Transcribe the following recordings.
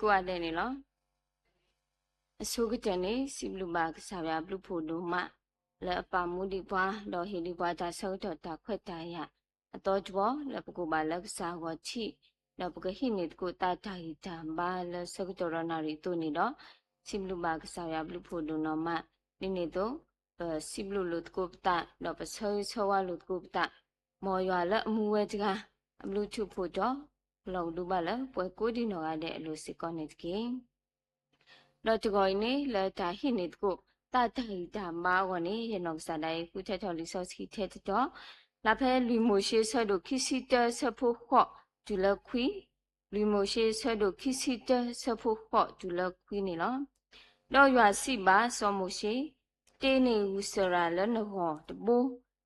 ကိးဂၤဒဲးန့ၣ်လီၤ. အဆိကတၢၢ်န့ၣ် စံးဘျုးဘၣ်ကစၢ်ယွၤအဘျုးဖှိၣ်ဒိၣ်မး လၢအပာ်မူဒံးပှၤ ဒီးဟ့ၣ်ဒံးပှၤတၢ်ဆၢကတီၢ်တၢ်ခွဲးတၢ်ယာ်အသီတဝီ လၢပကအိၣ်ဘၣ်လၢကစၢ်အဂီၢ်ထံး, ဒီးပကဟံးန့ၢ်သကိးသးတၢ်ဂံၢ်တၢ်ဘါလၢဆၢကတီၢ်ဒီးနၣ်ရံၣ်အသိးန့ၣ်ဒီး, စံးဘျုးဘၣ်ကစၢ်ယွၤအဘျုးဖှိၣ်ဒိၣ်နီၢ်မး, ဒ်န့ၣ်အသိး ပစံးဘျုးလိာ်သကိးပသး ဒီးပဆၢဂ့ၤဆၢဝါလိာ်သကိးပသး, မ်ယွၤလၢအမူဝဲတဂၤ အဘျုးထူးဖှိၣ်တီၤ ကလီၤကဒုဘၣ်လၢပှၤကိးဒံးနီၢ်ဂၤဒဲးအလိၤစ့ၢ်ကီးန့ၣ်တက့ၢ်. ဒီးတဂီၤအံၤန့ၣ် လၢတၢ်ဟံးန့ၢ်သကိး သးတၢ်ဂံၢ်တၢ်ဘါအဂီၢ်န့ၣ် ယနီၢ်ကစၢ်ဒၣ်အံၤ ဃုထၢထီၣ်လံာ်စီဆှံထဲတတီၤ, လၢဖဲလွံၢ်မိၤၡ့ဆၢဒိၣ်ခံဆံတၢဆၢဖိဃိးတုၤလၢခွံ, လွံၢ်မိၤၡ့ဆၢဒိၣ်ခံဆံတၢဆၢဖိဃိးတုၤလၢခွံန့ၣ်လီၤ. ဒီးယွၤစံးဘၣ်စီၤမိၤၡ့, တ့န့ၢ်ဂုၤစၢၤရၤလၢနဂီၢ်တဘိ,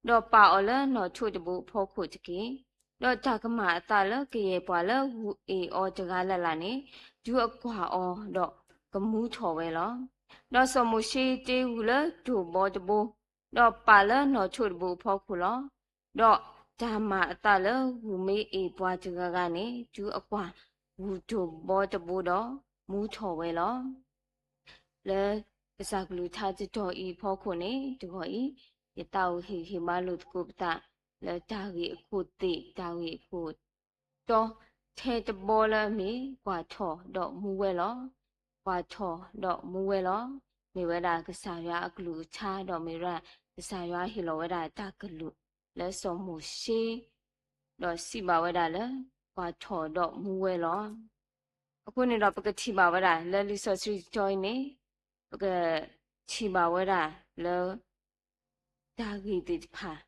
ဒီးပာ်အီၤလၢနီၣ်ထိးတဘိအဖီခိၣ်တက့ၢ်. ဒီးတၢ်ကမၣ်အသးလၢကယဲၢ်ပှၤလၢဂုၢ်အ့ၣ်အီၤတဂၤလၢ်လၢ်န့ၣ် တုၤအကွၢ်အီၤဒီးကမူထီၣ်ဝဲလီၤ. ဒီးစီၤမိၤၡ့တ့ဂုၤလၢတိၢ်ဘီတဘိ, ဒီးပာ်လၢနီၣ်ထိးတဘိအဖီခိၣ်လီၤ. ဒီးတၢ်မၤအသးလၢဂုၢ်မ့ၢ်အ့ၣ်ပှၤတဂၤဂၤန့ၣ် တုၤအကွၢ်ဂုၢ်တိၢ်ဘီတဘိဒီးမူထီၣ်ဝဲလီၤ. လၢကစၢ်ကလုၢ်ကထါတတီၤအံၤအဖီခိၣ်န့ၣ် တဂီၤအံၤ ယသးအိၣ်ဟ့ၣ်ဂံၢ်ဟ့ၣ်ဘါလိာ်သကိးပသး လၢတၢ်ဂ့ၢ်အခိၣ်သ့ၣ် တၢ်ဂ့ၢ်အခိၣ်တီ ထဲတဘီလၢအမ့ၢ် ကွၢ်ထီၣ်ဒီးမူဝဲလီၤ. ကွၢ်ထီၣ်ဒီးမူဝဲလီၤ. မ့ၢ်ဝဲဒၣ်ကစၢ်ယွၤအကလုၢ်ကထါ ဒီးမ့ၢ်ဝဲဒၣ်ကစၢ်ယွၤဟ့ၣ်လီၤဝဲဒၣ်တၢ်ကလုၢ် လၢစီၤမိၤၡ့ ဒီးစံးဘၣ်ဝဲဒၣ်လၢ ကွၢ်ထီၣ်ဒီးမူဝဲလီၤ. အဃိန့ၣ်ဒီး ပကထံၣ်ဘၣ်ဝဲဒၣ်လၢလံာ်စီဆှံတတီၤအံၤန့ၣ် ပကထံၣ်ဘၣ်ဝဲဒၣ်လၢ တၢ်ဂ့ၢ်သ့ၣ်တဖၣ်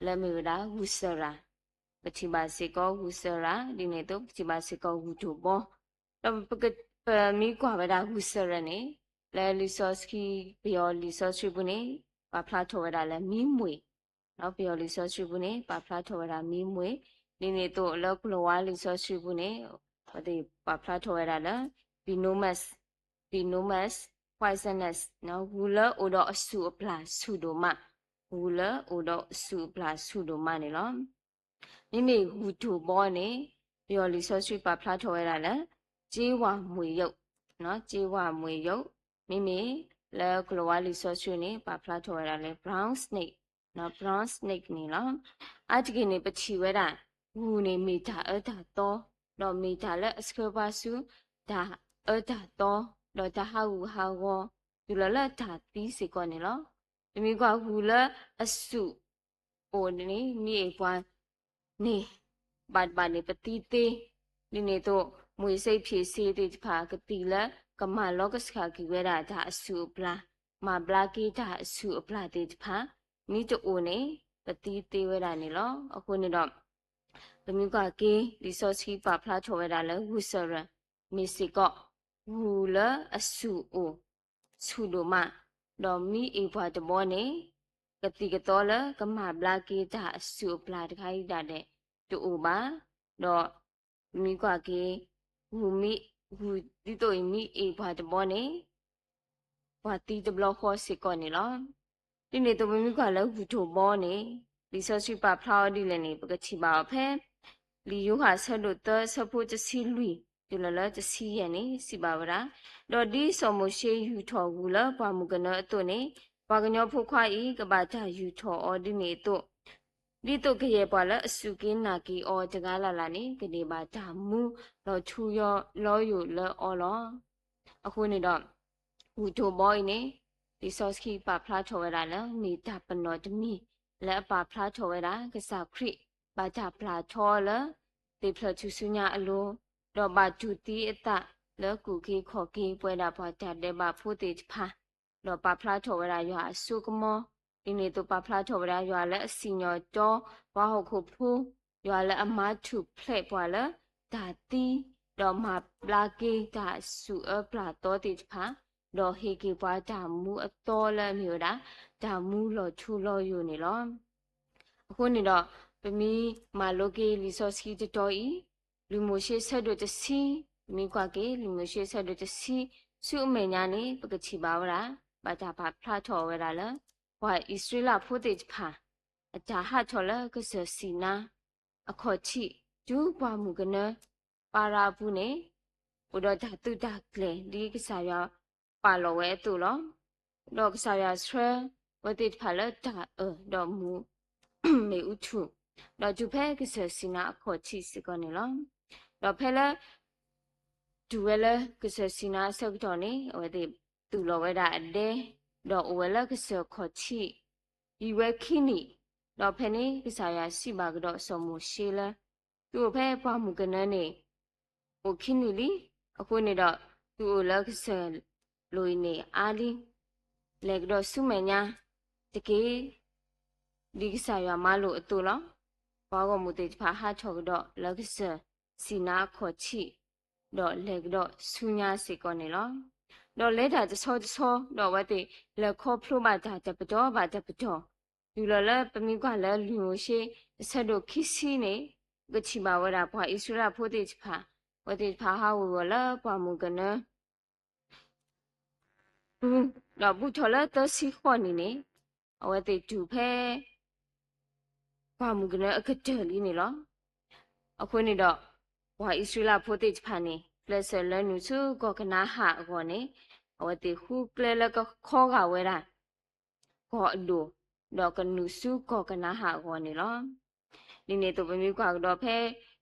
လၢအမ့ၢ်ဝဲဒၣ်ဂုၤစၢၤရၤ, ပထံၣ်ဘၣ်စ့ၢ်ကီးဂုၤစၢၤရၤ ဒ်န့ၣ်အသိး ပထံၣ်ဘၣ်စ့ၢ်ကီးဂုၢ်တိၢ်ဘီ, ဒီးပက, ပမ့ၢ်ကွၢ်ဝဲဒၣ်ဂုၤစၢၤရၤန့ၣ် လၢလံာ်စီဆှံ ပယီၤလံာ်စီဆှံပူၤန့ၣ် ပာ်ဖျါထီၣ်ဝဲဒၣ်လၢမံမှံ, ပယီၤလံာ်စီဆှံပူၤန့ၣ် ပာ်ဖျါထီၣ်ဝဲဒၣ်မံမှံ, ဒ်န့ၣ်အသိးလၢကလၤဝါလံာ်စီဆှံပူၤန့ၣ် ပာ်ဖျါထီၣ်ဝဲဒၣ်လၢ venomous, venomous poisonous ဂုၢ်လၢအိၣ်ဒီးအဆူၣ်အပျၢ်ဆူၣ်ဒိၣ်မး, ဂုၢ်လၢအိၣ်ဒီးအဆူၣ်အပျၢ်ဆူၣ်ဒိၣ်မးန့ၣ်လီၤ. မ့မ့ၢ်ဂုၢ်တိၢ်ဘီန့ၣ် ပယီၤလံာ်စီဆှံပာ်ဖျါထီၣ်ဝဲဒၣ်လၢ ကြေးဝါမွှေရုပ်, ကြေးဝါမွှေရုပ်, မ့မ့ၢ်လၢကလၤဝါလံာ်စီဆှံန့ၣ် ပာ်ဖျါထီၣ်ဝဲဒၣ်လၢ brown snake, brown snake န့ၣ်လီၤ. အါတက့ၢ်န့ၣ် ပထံၣ်ဝဲဒၣ် ဂုၢ်န့ၣ်မ့ၢ်တၢ်အၢတၢ်သီ, ဒီးမ့ၢ်တၢ်လၢအဆှၢပှၤဆူ တၢ်အၢတၢ်သီ, ဒီးတၢ်ဟးဂူာ်ဟးဂီၤ တုၤလီၤလၢတၢ်သံစ့ၢ်ကီးန့ၣ်လီၤ. ပမ့ၢ်ကွၢ်ဂုၢ်လၢအဆူၣ်အိၣ်န့ၣ် မ့ၢ်အ့ၣ်ပှၤန့ၣ် ဘၣ်တဘၣ်န့ၣ် ပသံသ့, ဒ်န့ၣ်အသိး မွှေးစိမ်းဖြေဆေးသ့ၣ်တဖၣ် ကသံၣ်လၢကမၤလီကဆှၣ်က့ၤဝဲဒၣ်တၢ်အဆူၣ်အပျၢ်, မၤဘျါက့ၤတၢ်အဆူၣ်အပျၢ်သ့ၣ်တဖၣ် မ့ၢ်တအိၣ်န့ၣ် ပသံသ့ဝဲဒၣ်န့ၣ်လီၤ. အဃိန့ၣ်ဒီး ပမ့ၢ်ကွၢ်က့ၤ လံာ်စီဆှံပာ်ဖျါထီၣ်ဝဲဒၣ်လၢ ဂုၢ်စၢၤရၤ မ့ၢ်စ့ၢ်ကီး ဂုၢ်လၢအဆူၣ်အိၣ် ဆူၣ်ဒိၣ်မး, ဒီးမ့ၢ်အ့ၣ်ပှၤတဘီန့ၣ် ကသံၣ်ကသီလၢကမၤဘျါက့ၤတၢ်အဆူၣ်အပျၢ်တခါအံၤဒၣ်လဲာ် တအိၣ်ဘၣ်. ဒီးပမ့ၢ်ကွၢ်က့ၤ ဂုၢ်မ့ၢ်, ဂုၢ်ဒ်သိးအံၤမ့ၢ်အ့ၣ်ပှၤတဘီန့ၣ် ပှၤသံတဘျီဃီစ့ၢ်ကီးန့ၣ်လီၤ. ဒ်န့ၣ်အသိးပမ့ၢ်ကွၢ်လၢဂုၢ်တိၢ်ဘီန့ၣ် လံာ်စီဆှံပာ်ဖျါအီၤဒ်လဲၣ်န့ၣ် ပကထံၣ်ဘၣ်အီၤဖဲ လံာ်ယိၤဟၣ်ဆၢဒိၣ်သၢဆၢဖိတဆံလွံၢ် တုၤလီၤလၢတဆံယဲၢ်န့ၣ် စံးဘၣ်ဝဲဒၣ်, ဒီးဒ်စီၤမိၤၡ့ယူာ်ထီၣ်ဂုၢ်လၢပှၢ်မုၢ်ကနၢအသိးန့ၣ် ပှၤကညီဖိခွါအံၤ ကဘၣ်တၢ်ယူာ်ထီၣ်အီၤဒ်န့ၣ်အသိး ဒ်သိးကယဲၢ်ပှၤလၢအစူၢ်က့ၤနာ်က့ၤအီၤတဂၤလၢ်လၢ်န့ၣ် ကန့ၢ်ဘၣ်တၢ်မူလီၤထူလီၤယိာ်လၢအီၤလီၤ. အဃိန့ၣ်ဒီး ဂုၢ်တိၢ်ဘီအံၤန့ၣ် လံာ်စီဆှံပာ်ဖျါထီၣ်ဝဲဒၣ်လၢ မ့ၢ်တၢ်ပနီၣ်တမံၤ လၢအပာ်ဖျါထီၣ်ဝဲဒၣ် ကစၢ်ခရံာ် ဘၣ်တၢ်ပျၢ်ထီလၢ သ့ၣ်ဖျၢၣ်ထူၣ်စုညါအလိၤ, ဒီးဘၣ်တူၢ်သံအသးလၢကူၣ်က့ၤခီၣ်က့ၤ ပဝဲဒၣ်ပှၤတၢ်ဒဲးဘးဖိသ့ၣ်တဖၣ် ဒီးပာ်ဖျါထီၣ်ဝဲဒၣ်ယွၤအစိကမီၤ, ဒ်န့ၣ်အသိးပာ်ဖျါထီၣ်ဝဲဒၣ်ယွၤလၢအစံၣ်ညီၣ်တီပှၤဟီၣ်ခိၣ်ဖိ, ယွၤလၢအမၤထူၣ်ဖျဲးပှၤလၢတၢ်သံ, ဒီးမၤဘျါက့ၤတၢ်အဆူၣ်အၢပျၢ်သီသ့ၣ်တဖၣ်, ဒီးဟ့ၣ်က့ၤပှၤတၢ်မူအသီလၢအမ့ၢ်ဝဲဒၣ် တၢ်မူလီၤထူလီၤယိာ်န့ၣ်လီၤ. အဃိန့ၣ်ဒီး ပမ့ၢ်မၤလိက့ၤလံာ်စီဆှံတတီၤအံၤ, လွံၢ်မိၤၡ့ဆၢဒိၣ်တဆံ, ပမ့ၢ်ကွၢ်က့ၤ လွံၢ်မိၤၡ့ဆၢဒိၣ်တဆံ ဆူအမဲာ်ညါန့ၣ် ပကထံၣ်ဘၣ်ဝဲဒၣ် ဘၣ်တၢ်ပာ်ဖျါထီၣ်ဝဲဒၣ်လၢ ပှၤအံၣ်စရ့လးဖိသ့ၣ်တဖၣ် အတၢ်ဟးထီၣ်လၢကစၢၢ်စံၣ်နါ အခီၣ်ထံး တုၤပှၢ်မုၢ်ကနၢ ပၤရၤအပူၤန့ၣ် အိၣ်ဒီးတၢ်သုးတၢ်ကျဲၤ ဒ်ကစၢ်ယွၤပာ်လီၤဝဲအသိးလီၤ. ဒီးကစၢ်ယွၤဆှၢဝဲသ့ၣ်တဖၣ်လၢတၢ်အၢၣ်ဒီးမူ မ့ၣ်အူထူၣ်, ဒီးတုၤဖဲကစၢၢ်စံနါအခီၣ်ထံးစ့ၢ်ကီးန့ၣ်လီၤ. ဒီးဖဲလၢ တုၤဝဲလၢကစၢၢ်စံနါအဆၢကတီၢ်န့ၣ် အဝဲသ့ၣ်သူၣ်လီၤဝဲဒၣ်အဒဲ, ဒီးအိၣ်ဝဲလၢကစၢၢ်ခီၣ်ထံး ယံာ်ဝဲခံနံၣ်, ဒီးဖဲန့ၣ်ကစၢ်ယွၤစံးဘၣ်ကဒီးစီၤမိၤၡ့လၢ သုအိၣ်ဖဲပှၢ်မုၢ်ကနၢန့ၣ် အိၣ်ခံနံၣ်လံ. အဃိန့ၣ်ဒီး သုအိၣ်လၢကစၢၢ်လိၤအံၤန့ၣ်အါလံ. လဲၤကဒီးဆူမဲာ်ညါတက့ၢ်. ဒ်ကစၢ်ယွၤမၤလိာ်အသိးလီၤ. ပှၤဂီၢ်မုၢ်သ့ၣ်တဖၣ်ဟးထီၣ်ကဒီးလၢကစၢၢ်စံနါအခီၣ်ထံး, ဒီးလဲၤကဒီးဆူညါစ့ၢ်ကီးန့ၣ်လီၤ. ဒီးလဲၤတၢ်တဆီတဆီ ဒီးအဝဲသ့ၣ်လဲၤခီဖျိဘၣ်တၢ်တပတီၢ်ဘၣ်တပတီၢ်, တုၤလီၤလၢပမ့ၢ်ကွၢ်လၢလွံၢ်မိၤၡ့ အဆၢဒိၣ်ခံဆံန့ၣ် ပကထံၣ်ဘၣ်ဝဲဒၣ်ပှၤအံၣ်စရ့လးဖိသ့ၣ်တဖၣ်, အဝဲသ့ၣ်တဖၣ်ဟးဝ့ၤဝီၤလၢပှၢ်မုၢ်ကနၢ ပူၤ, ဒီးဘူးထီၣ်လၢသၢဆံဃိးနံၣ်န့ၣ် အဝဲသ့ၣ်တုၤဖဲ ပှၢ်မုၢ်ကနၢအကတၢၢ်လံန့ၣ်လီၤ. အဃိန့ၣ်ဒီး ပှၤအံၣ်စရ့လးဖိသ့ၣ်တဖၣ်န့ၣ် ကျဲးစၢးလၢနုာ်ဆူကီၢ်ကနၤအၣ်အဂီၢ်န့ၣ် အဝဲသ့ၣ်ဃုကျဲလၢကခီဂာ်ဝဲဒၣ် ကီၢ်အဒိၣ်, ဒီးကနုာ်ဆူကီၢ်ကနၤအၣ်အဂီၢ်န့ၣ်လီၤ. ဒ်န့ၣ်အသိးပမ့ၢ်ကွၢ်ကဒီးဖဲ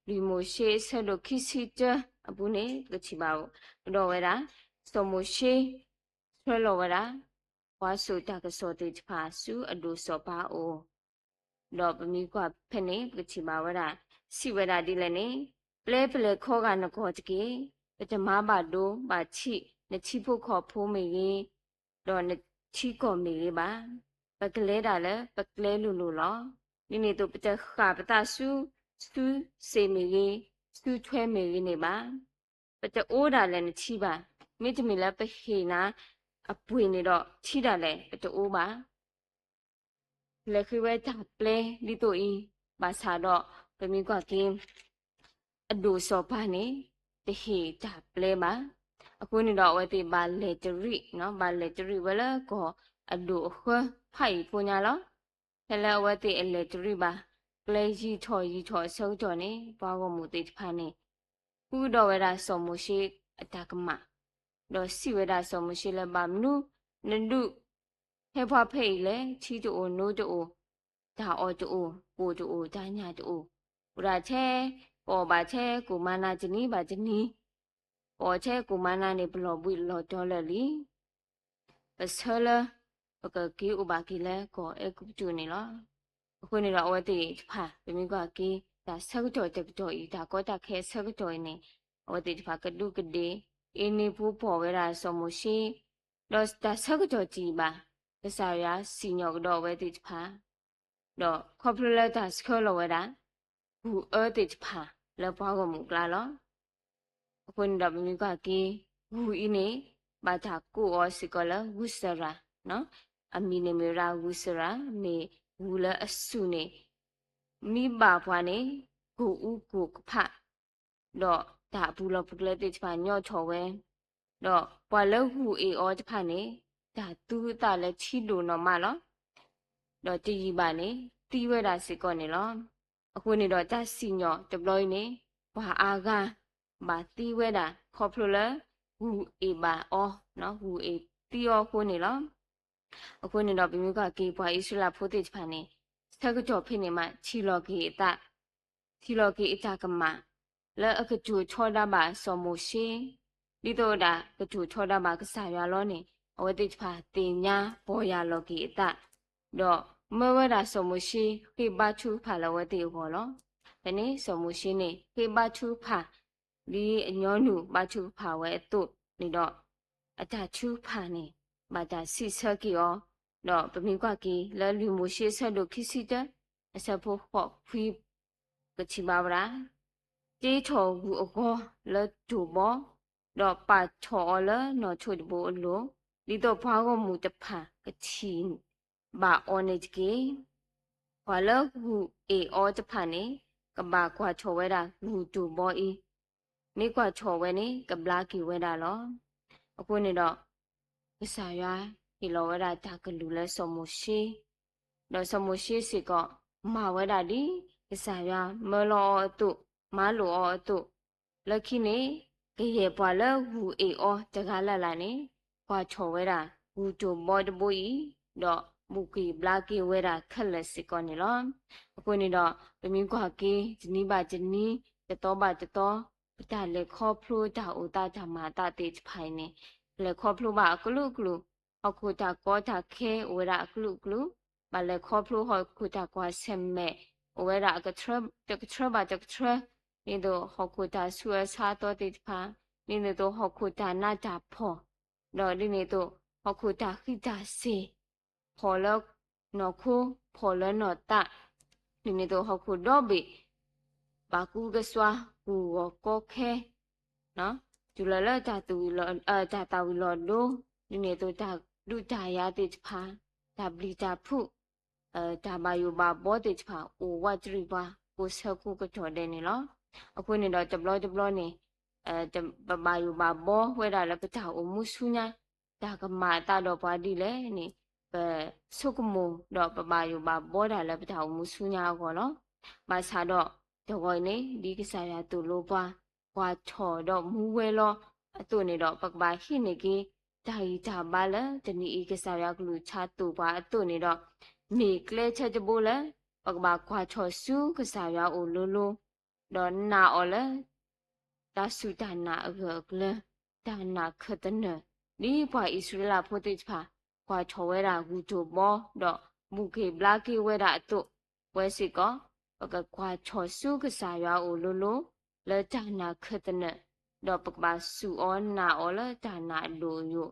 လွံၢ်မိၤၡ့အဆၢဒိၣ်ခံဆံတၢအပူၤန့ၣ် ပကထံၣ်ဘၣ်ကဒီးဝဲဒၣ် စီၤမိၤၡ့ ဆှၢလီၤဝဲဒၣ် ပှၤစိာ်တၢ်ကစီၣ်သ့ၣ်တဖၣ်ဆူအဒိၣ်စီၤပၤအအိၣ်, ဒီးပမ့ၢ်ကွၢ်ဖဲန့ၣ် ပကထံၣ်ဘၣ်ဝဲဒၣ် စံးဝဲဒၣ်ဒ်လဲၣ်န့ၣ်, ပျဲပလဲၤခီဂာ်နကီၢ်တက့ၢ်. ပတမၤဘၣ်ဒိဘၣ်ထံး နထံဖိကီၢ်ဖိမ့ၢ်ဂ့ၤ, ဒီးနထံကီၢ်မ့ၢ်ဂ့ၤဘၣ်. ပကလဲၤဒၣ်လၢပကျဲလိၤလိၤလီၤ. ဒ်န့ၣ်အသိး ပတဃၣ်ပသးဆူ ဆူစ့ၣ်မ့ၢ်ဂ့ၤ, ဆူထွဲမ့ၢ်ဂ့ၤန့ၣ်ဘၣ်. ပတအိၣ်ဒၣ်လဲာ်နထံဘၣ်. မ့တမ့ၢ်လၢပဟ့ၣ်နၤအပှ့ၤန့ၣ်ဒီး ထံဒၣ်လဲာ်ပတအိၣ်ဘၣ်. လဲၤဃ့ဝဲတၢ်ပျဲဒ်သိးအံၤ, ဘၣ်ဆၣ်ဒီးပမ့ၢ်ကွၢ်က့ၤ အဒိၣ်စီၤပၤန့ၣ် တဟ့ၣ်တၢ်ပျဲဘၣ်. အဃိန့ၣ်ဒီးအဝဲသ့ၣ်ဘၣ်လဲၤတရံး, ဘၣ်လဲၤတရံးဝဲလၢကီၢ်အဒိၣ်အဃၢဖးအံၤဖိညါလီၤ. ဖဲလၢအဝဲသ့ၣ်အလဲၤတရံးဘၣ် ကျဲယံာ်ထီၣ်ယံာ်ထီၣ်အဆၢကတီၢ်န့ၣ် ပှၤဂီၢ်မုၢ်သ့ၣ်တဖၣ်န့ၣ် ဃုဒီးဝဲဒၣ်စီၤမိၤၡ့အတၢ်ကမၣ်, ဒီးစံးဝဲဒၣ်စီၤမိၤၡ့လၢ ဘၣ်မနုၤနဒုးဟဲပှၤဖဲအံၤလဲၣ်. ထံတအိၣ်နိတအိၣ်, တၢ်အီၣ်တအိၣ်, ကိၣ်တအိၣ်, တၢ်ညၣ်တအိၣ်, အိၣ်ဒၣ်ထဲ ပအီၣ်ဘၣ်ထဲကိၣ်မၤနၤတနံၤဘၣ်တနံၤ, ပအီၣ်ထဲကိၣ်မၤနၤန့ၣ် ပလီၤဘှံးလီၤတီၤလၢာ်လံ. ပဆၢလၢပကက့ၤအိၣ်ဘၣ်က့ၤလၢကီၢ်အဲၤကူပတူးန့ၣ်လီၤ. အဃိန့ၣ်ဒီးအဝဲသ့ၣ်တဖၣ် ပမ့ၢ်ကွၢ်က့ၤ တၢ်ဆၢကတီၢ်တကတီၢ်အံၤ, တၢ်ကီတၢ်ခဲအဆၢကတီၢ်အံၤန့ၣ် အဝဲသ့ၣ်တဖၣ်ကဒူးကဒ့ၣ်, အ့န့ဖိပိာ်ဝဲဒၣ်စီၤမိၤၡ့, ဒီးတၢ်ဆၢကတီၢ်တယံာ်ဘၣ် ကစၢ်ယွၤစံၣ်ညီၣ်ကဒီးအဝဲသ့ၣ်တဖၣ် ဒီးခီဖျိလၢတၢ်ဆှၢလီၤဝဲဒၣ် ဂုၢ်အၢသ့ၣ်တဖၣ်လၢပှၤဂီၢ်မုၢ်အကျါလီၤ. အဃိန့ၣ်ဒီးပမ့ၢ်ကွၢ်က့ၤ ဂုၢ်အံၤန့ၣ် ဘၣ်တၢ်ကိးအီၤစ့ၢ်ကီးလၢ ဂုၢ်စရၤ, အမံၤန့ၣ်မ့ၢ်ဝဲဒၣ်ဂုၢ်စရၤ, မ့ၢ်ဂုၢ်လၢအစူၢ်န့ၣ် မ့ၢ်ဘၣ်ပှၤန့ၣ် ကိၢ်အူကိၢ်ကဖး ဒီးတၢ်အပူၤလီၢ်ပူၤကျဲသ့ၣ်တဖၣ်ညီထီၣ်ဝဲ, ဒီးပှၤလၢဂုၢ်အ့ၣ်အီၤတဖၣ်န့ၣ် တၢ်သူအသးလၢထံဒိၣ်နီၢ်မးလီၤ. ဒီးတယံာ်ဘၣ်န့ၣ် သံဝဲဒၣ်စ့ၢ်ကီးန့ၣ်လီၤ. အဃိန့ၣ်ဒီးတၢ်စံၣ်ညီၣ်တဘျီအံၤန့ၣ် ပှၤအါဂၤဘၣ်သံဝဲဒၣ် ခီဖျိလၢဂုၢ်အ့ၣ်ဘၣ်အီၤ, ဂုၢ်အ့ၣ်သံအီၤအဃိန့ၣ်လီၤ. အဃိန့ၣ်ဒီးပမ့ၢ်ကွၢ်က့ၤပှၤအံၣ်စရ့လးဖိသ့ၣ်တဖၣ်န့ၣ် ဆၢကတီၢ်ဖဲန့ၣ်မး ထံၣ်လီၤက့ၤအသး, ထံၣ်လီၤက့ၤအတၢ်ကမၣ် လၢအကတိၤထီဒါဘၣ်စီၤမိၤၡ့, ဒ်သိးဝဲဒၣ်ကတိၤထီဒါဘၣ်ကစၢ်ယွၤလီၤန့ၣ် အဝဲသ့ၣ်တဖၣ်သ့ၣ်ညါပီၢ်ယၢ်လီၤက့ၤအသး, ဒီးမၢဝဲဒၣ်စီၤမိၤၡ့ ဃ့ဘါထုကဖၣ်လၢအဝဲသ့ၣ်အဂီၢ်လီၤ. ဖဲန့ၣ်စီၤမိၤၡ့န့ၣ် ဃ့ဘါထုကဖၣ် ဒ်အညီနုၢ်ဘါထုကဖၣ်ဝဲအသိးန့ၣ်ဒီး အတၢ်ထုကဖၣ်န့ၣ် ဘၣ်တၢ်စံးဆၢက့ၤအီၤ, ဒီးပမ့ၢ်ကွၢ်က့ၤလၢလွံၢ်မိၤၡ့အဆၢဒိၣ်ခံဆံတၢ အဆၢဖိဃိးခွံ ကထံၣ်ဘၣ်ဝဲဒၣ်, တ့ထီၣ်ဂုၢ်အဂီၤလၢတိၢ်ဘီ, ဒီးပာ်ထီၣ်အီၤလၢနီၣ်ထိးတဘိအလိၤ, ဒ်သိးပှၤဂီၢ်မုၢ်တဖၣ်ကထံၣ်ဘၣ်အီၤန့ၣ်တက့ၢ်. ပှၤလၢဂုၢ်အ့ၣ်အီၤတဖၣ်န့ၣ် ကဘၣ်ကွၢ်ထီၣ်ဝဲဒၣ်ဂုၢ်တိၢ်ဘီအံၤ, မ့ၢ်ကွၢ်ထီၣ်ဝဲန့ၣ် ကဘျါက့ၤဝဲဒၣ်လီၤ. အဃိန့ၣ်ဒီး ကစၢ်ယွၤဟ့ၣ်လီၤဝဲဒၣ်တၢ်ကလုၢ်လၢစီၤမိၤၡ့, ဒီးစီၤမိၤၡ့စ့ၢ်ကီး မၤဝဲဒၣ်ဒ်ကစၢ်ယွၤမၢလီၤအီၤအသိး, မၤလိာ်အီၤအသိး, လၢခံန့ၣ် ကယဲၢ်ပှၤလၢဂုၢ်အ့ၣ်အီၤတဂၤလၢ်လၢ်န့ၣ် ကွၢ်ထီၣ်ဝဲဒၣ်ဂုၢ်တိၢ်ဘီတဘိအံၤ, ဒီးဘူၣ်က့ၤဘျါက့ၤဝဲဒၣ်ခဲလၢာ်စ့ၢ်ကီးန့ၣ်လီၤ. အဃိန့ၣ်ဒီး ပမ့ၢ်ကွၢ်က့ၤတနံၤဘၣ်တနံၤ, တသီဘၣ်တသီ, ပတၢ်လဲၤခီဖျိတၢ်အိၣ်သးတၢ်မၤအသးသ့ၣ်တဖၣ်အံၤန့ၣ်, ပလဲၤခီဖျိဘၣ်အကလုာ်ကလုာ်, ဟီၣ်ခိၣ်တၢ်ကီတၢ်ခဲအိၣ်ဝဲဒၣ်အကလုာ်ကလုာ်, ဘၣ်လဲၤခီဖျိဟီၣ်ခိၣ်တၢ်ကွၢ်ဆၢၣ်မဲာ် အိၣ်ဝဲဒၣ်အကတြၢ, တကတြၢဘၣ်တကတြၢ, ဒ်န့ၣ်အသိးဟီၣ်ခိၣ်တၢ်ဆူးအါဆါအသီသ့ၣ်တဖၣ်, ဒ်န့ၣ်အသိးဟီၣ်ခိၣ်တၢ်နးတၢ်ဖှီၣ်, ဒီးဒ်န့ၣ်အသိးဟီၣ်ခိၣ်တၢ်ဃံးတၢ်စ့ၤ, ဖှီၣ်လၢနီၢ်ခိ, ဖှီၣ်လၢနီၢ်သး, ဒ်န့ၣ်အသိးဟီၣ်ခိၣ်ဒီဘ့ၣ် ဘၣ်ကူကစွါ ကူၣ်ဂီၤကီခဲ, တုၤလီၤလၢတၢ်သးဝံၣ်လီၤ, တၢ်သးဝံၣ်လီၤဒိ, ဒ်န့ၣ်အသိးတၢ်ဒုးတၢ်ယၤသ့ၣ်တဖၣ်, တၢ်ဘျံးတၢ်ဖုး, တၢ်ဘၣ်ယိၣ်ဘၣ်ဘီသ့ၣ်တဖၣ် အိၣ်ဝးတရံးပှၤကိးဆၢကိးကတီၢ်ဒဲးန့ၣ်လီၤ. အဃိန့ၣ်ဒီးတဘျီတဘျီန့ၣ် ပဘၣ်ယိၣ်ဘၣ်ဘီဝဲဒၣ်လၢပတၢ်အိၣ်မူဆူညါ, တၢ်ကမၤအသးဒီးပှၤဒ်လဲၣ်န့ၣ်, ပဆိကမိၣ်ဒီးပဘၣ်ယိၣ်ဘၣ်ဘီတၢ်လၢပတၢ်အိၣ်မူဆူညါအဂီၢ်လီၤ. ဘၣ်ဆၣ်ဒီးတဂီၤအံၤန့ၣ် ဒ်ကစၢ်ယွၤသိၣ်လိပှၤ, ကွၢ်ထီၣ်ဒီးမူဝဲလီၤအသိးန့ၣ်ဒီး ပကဘၣ်ဟံးန့ၢ်က့ၤ တၢ်ဂံၢ်တၢ်ဘါလၢတနံၤအံၤကစၢ်ယွၤကလုၢ်ကထါသိၣ်ပှၤအသိးန့ၣ်ဒီး, မ့ၢ်ကျဲဆၢတဘိလၢ ပကဘၣ်ကွၢ်ထီၣ်ဆူကစၢ်ယွၤအအိၣ်လိၤလိၤ, ဒီးနာ်အီၤလၢ တၢ်စူၢ်တၢ်နာ်အဂၢၢ်အကျၢၤ, တၢ်နာ်ခၢၣ်သနၢၣ်, ဒ်ပှၤအံၣ်စရ့လးဖိသ့ၣ်တဖၣ် ကွၢ်ထီၣ်ဝဲဒၣ်ဂုၢ်တိၢ်ဘီ, ဒီးဘူၣ်က့ၤဘျါက့ၤဝဲဒၣ်အသိး, ဝဲစ့ၢ်ကီး, ပကကွၢ်ထီၣ်ဆူကစၢ်ယွၤအအိၣ်လိၤလိၤ, လၢတၢ်နာ်ခၢၣ်သနၢၣ်, ဒီးပကဘၣ်စူၢ်အီၤနာ်အီၤလၢတၢ်နာ်အဒိၣ်အယိာ်,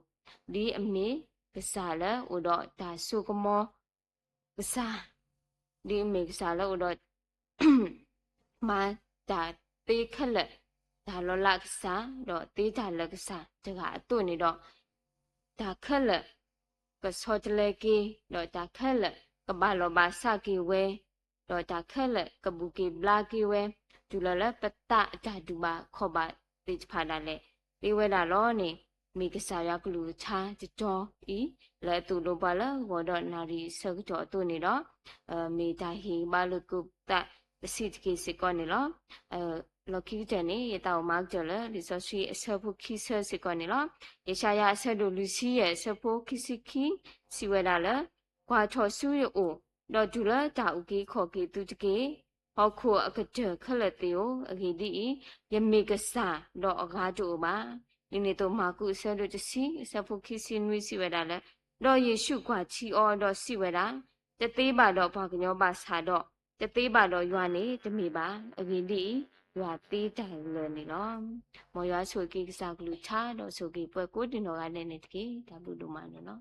ဒ်အမ့ၢ်ကစၢ်လၢအိၣ်ဒီးတၢ်စိကမီၤ ကစၢ်, ဒ်အမ့ၢ်ကစၢ်လၢအိၣ်ဒီး မၤတၢ်သ့ခဲလၢာ်, တၢ်လီၤလးကစၢ်, ဒီးသ့တၢ်လၢာ်ကစၢ်တဂၤအသိးန့ၣ်ဒီး, တၢ်ခဲလၢာ်ကဆီတလဲက့ၤ, ဒီးတၢ်ခဲလၢာ်ကဘၣ်လီၤဘၣ်စးက့ၤဝဲ, ဒီးတၢ်ခဲလၢာ်ကဘူၣ်က့ၤဘျါက့ၤဝဲ, တုၤလီၤလၢပသးအတၢ်ဒူၣ်ဘၣ်ခီၣ်ဘၣ်သ့ၣ်တဖၣ်ဒၣ်လဲာ်, သ့ဝဲဒၣ်လီၤန့ၣ်, မ့ၢ်ကစၢ်ယွၤကလုၢ်ကထါတတီၤအံၤ, လၢအသိၣ်လိပှၤလၢဂီၤဒီးနၣ်ရံၣ်အဆၢကတီၢ်အသိးန့ၣ်ဒီး, မ့ၢ်တၢ်ဟ့ၣ်ဂံၢ်ဟ့ၣ်ဘါလိာ်သးပစံးတက့ၢ်စ့ၢ်ကီးန့ၣ်လီၤ. လီၢ်ခံကတၢၢ်န့ၣ် ယသးအိၣ်မၤကတၢၢ်လၢ လံာ်စီဆှံအဆၢဖိခံဆၢစ့ၢ်ကီးန့ၣ်လီၤ. ယၡါယၤအဆၢဒိၣ်လွံၢ်ဆံယဲၢ်အဆၢဖိခံဆံခံ စံးဝဲဒၣ်လၢ, ကွၢ်ထီၣ်ဆူယအိၣ်, ဒီးတုၤလၢတၢ်အုၣ်က့ၤခီၣ်က့ၤသုတက့ၢ်. ဟီၣ်ခိၣ်အကတၢၢ်ခဲလၢာ်သ့ၣ်ဧၢ, အဂ့ၢ်ဒ်အံၤ, ယမ့ၢ်ကစၢ်ဒီးအဂၤတအိၣ်ဘၣ်. ဒ်န့ၣ်အသိး မၢ်ကူးအဆၢဒိၣ်တဆံ အဆၢဖိခံဆံနွံစံးဝဲဒၣ်လၢ, ဒီးယ့ၣ်ၡူးကွၢ်ထံအီၤဒီးစံးဝဲဒၣ်, တသ့ဘၣ်ဒီးပှၤကညီဘၣ်ဆၣ်ဒီး, တသ့ဘၣ်ဒီးယွၤန့ၣ်တမ့ၢ်ဘၣ်. အဂ့ၢ်ဒ်အံၤ, ယွၤသ့တၢ်လၢာ်န့ၣ်လီၤ. မ်ယွၤဆိၣ်ဂ့ၤက့ၤကစၢ်ကလုၢ်ကထါ ဒီးဆိၣ်ဂ့ၤပှၤကိးဒံနီၢ်ဂၤဒဲးန့ၣ်တက့ၢ်. တၢ်ဘျုးဒိၣ်မးန့ၣ်လီၤ.